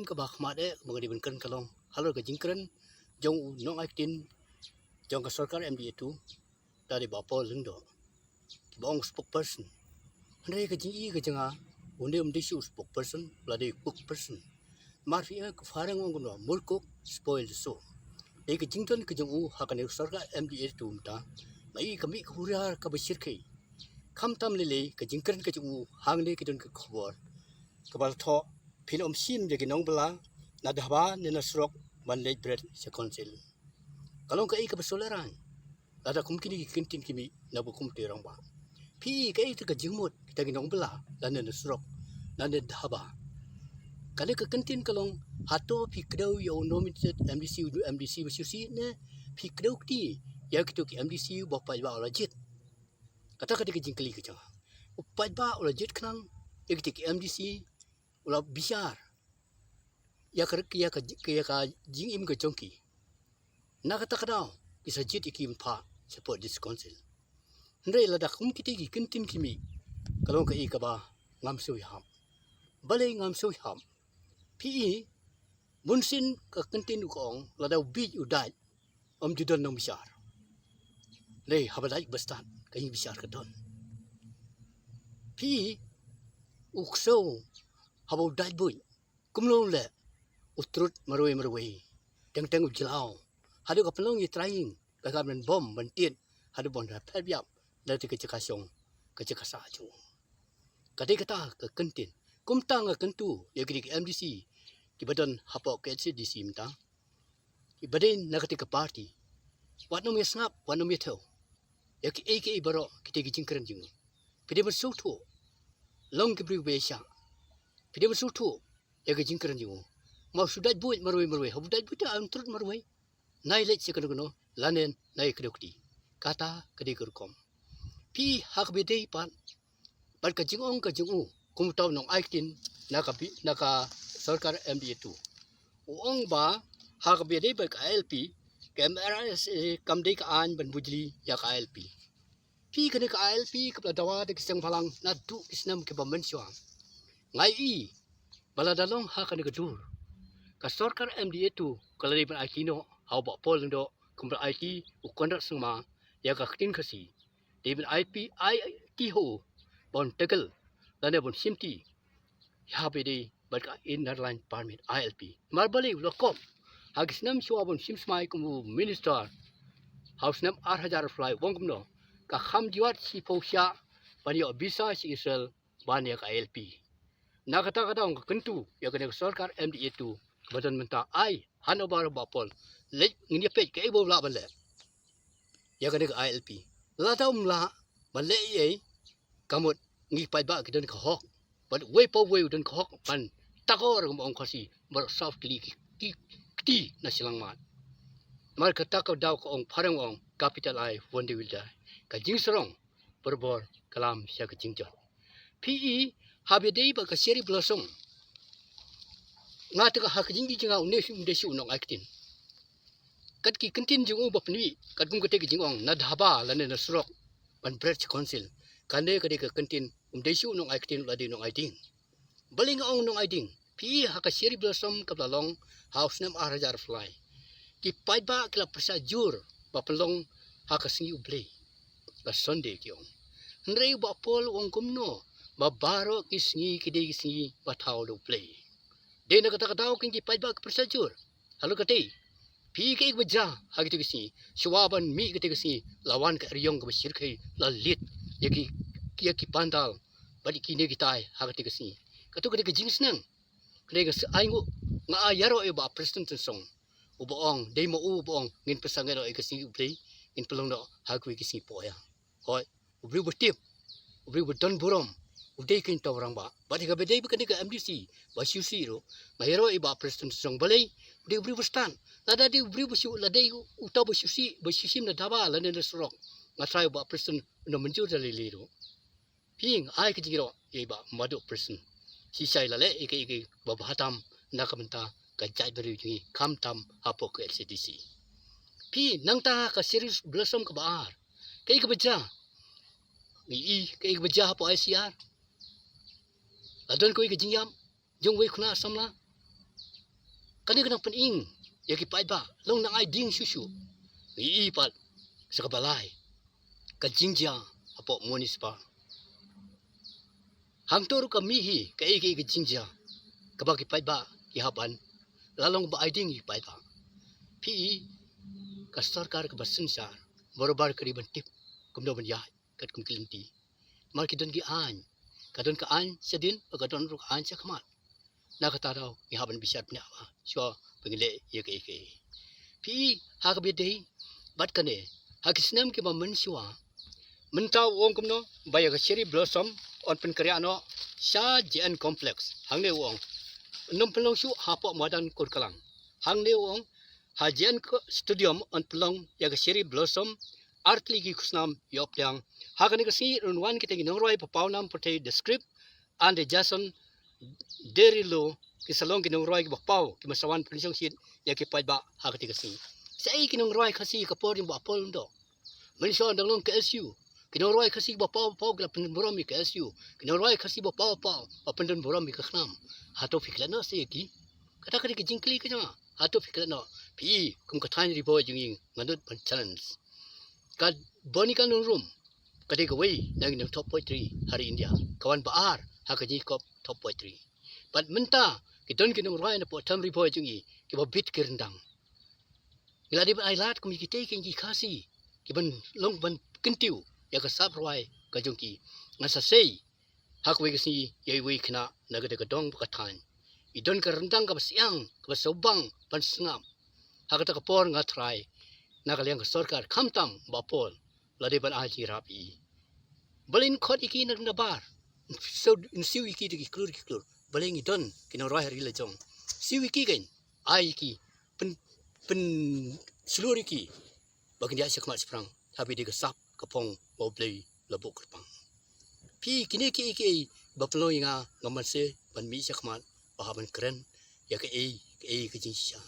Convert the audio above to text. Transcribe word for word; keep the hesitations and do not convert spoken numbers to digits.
kaba khmat eh ba ka dei ban kren ka long halor ka jingkren jong u nongai ktien jong ka sorkar M D A two, da dei Bah Paul Lyngdoh, kiba ong spokesperson. Hynrei ka jing-i ka jong nga, une um dei shuh u spokesperson, la dei u spokesperson. Mar phi ïa ka phareng ong kumno, mur cook spoil the show. Dei ka jingdon ka jong u ha kane ka sorkar M D A two mynta, nga i ka mih ka hurar kaba shyrkhei. Khamtam lei lei ka jingkren ka jong u hangne ka don ka khubor kaba la thoh, phin ym shim ïa ki nongbylla na dhaba ne na surok ban leit bret sha council. Ka long kaei kaba shu lehrain lada kum kine ki kyntien ki mih na ka kum te rangbah. Phi i kaei te ka jingmut kita ki nongbylla lane na surok lane dhaba? Kane ka kyntien ka long, hato phi kdew ïa u nominated M D C, u M D C ba shisha ne phi kdew kti ïa kito ki M D C ba paidbah u la jied? Kata ka dei ka jingkylli ka jong nga. U paidbah u la jied khnang ïa kito ki M D C, u la bishar ïa ka, ïa ka, ïa ka jingim ka jong ki. Na kata ka daw ki sa jied ïa ki mynta shapoh District Council. Hynrei lada kum kite ki kyntien ki mih, ka long kaei kaba ngam sngewhap. Balei ngam sngewhap? Phi i, bunsien ka kyntien u ka ong, lada u bieit u dait, ym ju don nongbishar. Hynrei haba dait ba stad ka jingbishar ka don. Phi i, u ksew haba u dait buit, kumno leh, u trud marwei marwei, teng teng u jlaw. Haduh ka pynlong ïa trying, ka ka ban bom ban tied, haduh ban da pher biap da te ka jaka shong, ka jaka sah jong u. Ka dei kata ka kyntien. Kumta nga kyntu ïa ki dei ki M D C kiba don hapoh K H A D C mynta, kiba dei na kata ka party. Wat nym ïa sngap, wat nym ïa thew ïa kiei kiei baroh kita ki jingkren jong u. Phi dei ban sngewthuh, long ki briew ba ïaishah. Phi dei ban sngewthuh ïa ki jingkren jong u. Ma u shu dait buit marwei marwei, haba u dait buit te un trud marwei. Nai leit sha kano kano, lane nai kdew kti. Kata ka dei ka rukom. Phi ha kaba dei pat bad ka jingong ka jong u kum uta u nongai ktien na ka bi-, na ka sorkar M D A two, u ong ba ha kaba dei bad ka I L P, ka M R S A kam dei ka aiñ ban bujli ïa ka I L P. Phi, kane ka I L P kaba la dawa da ki seng bhalang naduh ki snem kiba mynshuwa. Nga i ba lada long ha kane ka dur, ka sorkar M D A two ka la dei ban aiti noh ha u Bah Paul Lyngdoh, kumba la aiti u Conrad Sangma ïa ka ktien Khasi. Dei ban aiti, aiti ha u ban tackle lane ban shimti ïa haba dei bad ka Inner Line Permit, I L P. Namar balei, u la kop ha ki snem shuwa ban shim smai kum u minister ha u snem ar hajar arphew lai, u ong kumno, ka kham jwat shiphew shah ban ïoh visa sha Israel ban ïa ka I L P. Na kata ka daw nga kyntu ïa kane ka sorkar M D A two kaba don mynta, ai handover Bah Paul, leit ngin ïa peit kaei ba u lah ban leh ïa kane ka I L P. Lada um lah ban leh ei ei, ka mut ngi paidbah ki don ka hok, bad uwei pa uwei u don ka hok ban takor, kum ong Khasi, baroh saw tylli ki, ki kti na shyllangmat. Namar kata ka daw ka ong phareng, ong capital I, one day will die. Ka jingsarong barabor ka lam sha ka jingjot. Phi i, haba dei bad ka Cherry Blossom, nga te ka ha ka jingim jong nga une um dei shuh u nongai ktien. Kat ki kyntien jong u ba pynmih, katkum kata ka jingong, na dhaba lane na surok ban bret sha council, kane ka dei ka kyntien, um dei shuh u nongai ktien, u la dei u nongai ding. Balei nga ong u nongai ding? Phi i, ha ka Cherry Blossom kaba la long ha u snem ar hajar arphew lai, ki paidbah ki la pyrshah jur ba pynlong ha ka sngi U Blei, ka Sunday ki ong. Hynrei u Bah Paul u ong kumno, ba baroh ki sngi ki dei ki sngi ba thaw da U Blei. Dei na kata ka daw kin ki paidbah ki pyrshah jur. Halor katei, phi i kaei kaba jia ha kito ki sngi? Shuwa ban mih kito ki sngi, la wan ka eriong kaba shyrkhei, la leit ïa ki, ïa ki pandal bad ïa kine kitai ha kito ki sngi. Kato ka dei ka jingsneng. Ka dei ka s-, ai nguh, nga ai ïaroh ïa u Bah Prestone Tynsong, uba ong, dei ma u uba ong ngin pynsangeh noh ïa ka sngi U Blei, ngin pynlong noh ha kiwei ki sngi poh ïa. Hooid, u briew ba tip, u briew ba don burom, u dei kein uta u rangbah. Bad ha kaba dei bad kane ka M D C ba shisha ruh, nga ïaroh ïa u Bah Prestone Tynsong, balei? U dei u briew ba stad. Lada dei u briew ba shu, lada dei uta ba shisha, ba shisha na dhaba lane na surok, nga trai u Bah Prestone un ym mynjur da lei lei ruh. Phi, nga ai ka jingïaroh ïa i Bah Maduk Prestone. Shisha i la leh ïa kaei kaei ba bha tam na ka bynta ka jaitbynriew jong ngi, khamtam hapoh ka K H A D C. Phi, nangta ka Cherry Blossom kaba ar, kaei kaba jia? Ngi i kaei kaba jia hapoh I C R. La don kawei ka jingïap jong uwei u khynnah samla. Kane ka nang pyni ïa ki paidbah, long nang ai ding shuh shuh. Ngi i pat sa kaba lai, ka jingjia hapoh municipal. Hangto ruh ka mih hi kaei kaei ka jingjia kaba ki paidbah ki hap ban la long ba ai ding ïa ki paidbah. Phi i, ka sorkar kaba synshar barobar ka dei ban tip kumno ban ïaid katkum ki lynti. Namar ki don ki aiñ, ka don ka aiñ shadien bad ka don ruh ka aiñ shakhmat. Na kata daw ngi hap ban bishar bniah bha shuwa ba ngin leh ïa kaei kaei. Phi i, ha kaba ïadei bad kane, ha ki snem kiba mynshuwa, mynta u ong kumno ba ïa ka cherry blossom yn pynkhreh noh sha J N Complex. Hangne u ong, ym pynlong shuh hapoh madan Kurkalang. Hangne u ong, ha J N Co-, Stadium yn pynlong ïa ka cherry blossom, ar tylli ki khusnam ïoh pdiang. Ha kane ka sngi yn wan kita ki nongrwai ba paw nam pyrthei, The Script and the Jason Derulo, ki sa long ki nongrwai kiba paw, ki ba sa wan pynshongshit ïa ki paidbah ha kata ka sngi. Sa ei ki nongrwai Khasi ka por jong Bah Paul Lyngdoh? Mynshuwa dang long K S U. Ki nongrwai Khasi ba paw ba paw ki la pynburom ïa K S U. Ki nongrwai Khasi ba paw ba paw ba pyndon burom ïa ka KHNAM. Hato phi klet noh sa ïa ki? Kata ka dei ka jingkylli ka jong nga. Hato phi klet noh? Phi i, kum ka thaiñ Ri Bhoi jong ngi, nga nud ban challenge. Ka Bonika Nongrum ka dei kawei na ki nong top poetry ha ri India, ka wan ba ar ha ka jingïakop top poetry. Bad mynta ki don ki nongrwai napoh them Ri Bhoi jong ngi kiba bit ki ryndang. Ngi la dei ban ai lad kum ïa kitei ki Khasi kiban long ban kyntiew ïa ka sap rwai ka jong ki. Ngan sa sei ha kawei ka sngi ïa iwei i khynnah na kata ka dong bad ka thaiñ. I don ka ryndang kaba siang, kaba sawbang ban sngap. Ha kata ka por nga trai na ka liang ka sorkar, khamtam Bah Paul, la dei ban ai jingïarap ïa i. Balei yn khot ïa ki na, na bar? Siew, siew ïa ki da ki klur ki klur. Balei ngi don ki nongrwai ha ri la jong? Siew ïa ki kein, ai ïa ki, pyn, pynshlur ïa ki ba kin ïaid shakhmat shaphrang ha ba ïadei ka sap ka phong ba U Blei la buh kyrpang. Phi i, kine kiei kiei ba pynlong ïa nga, nga mynshwa ban mih shakhmat ba hap ban kren ïa kaei kaei ka jingshisha.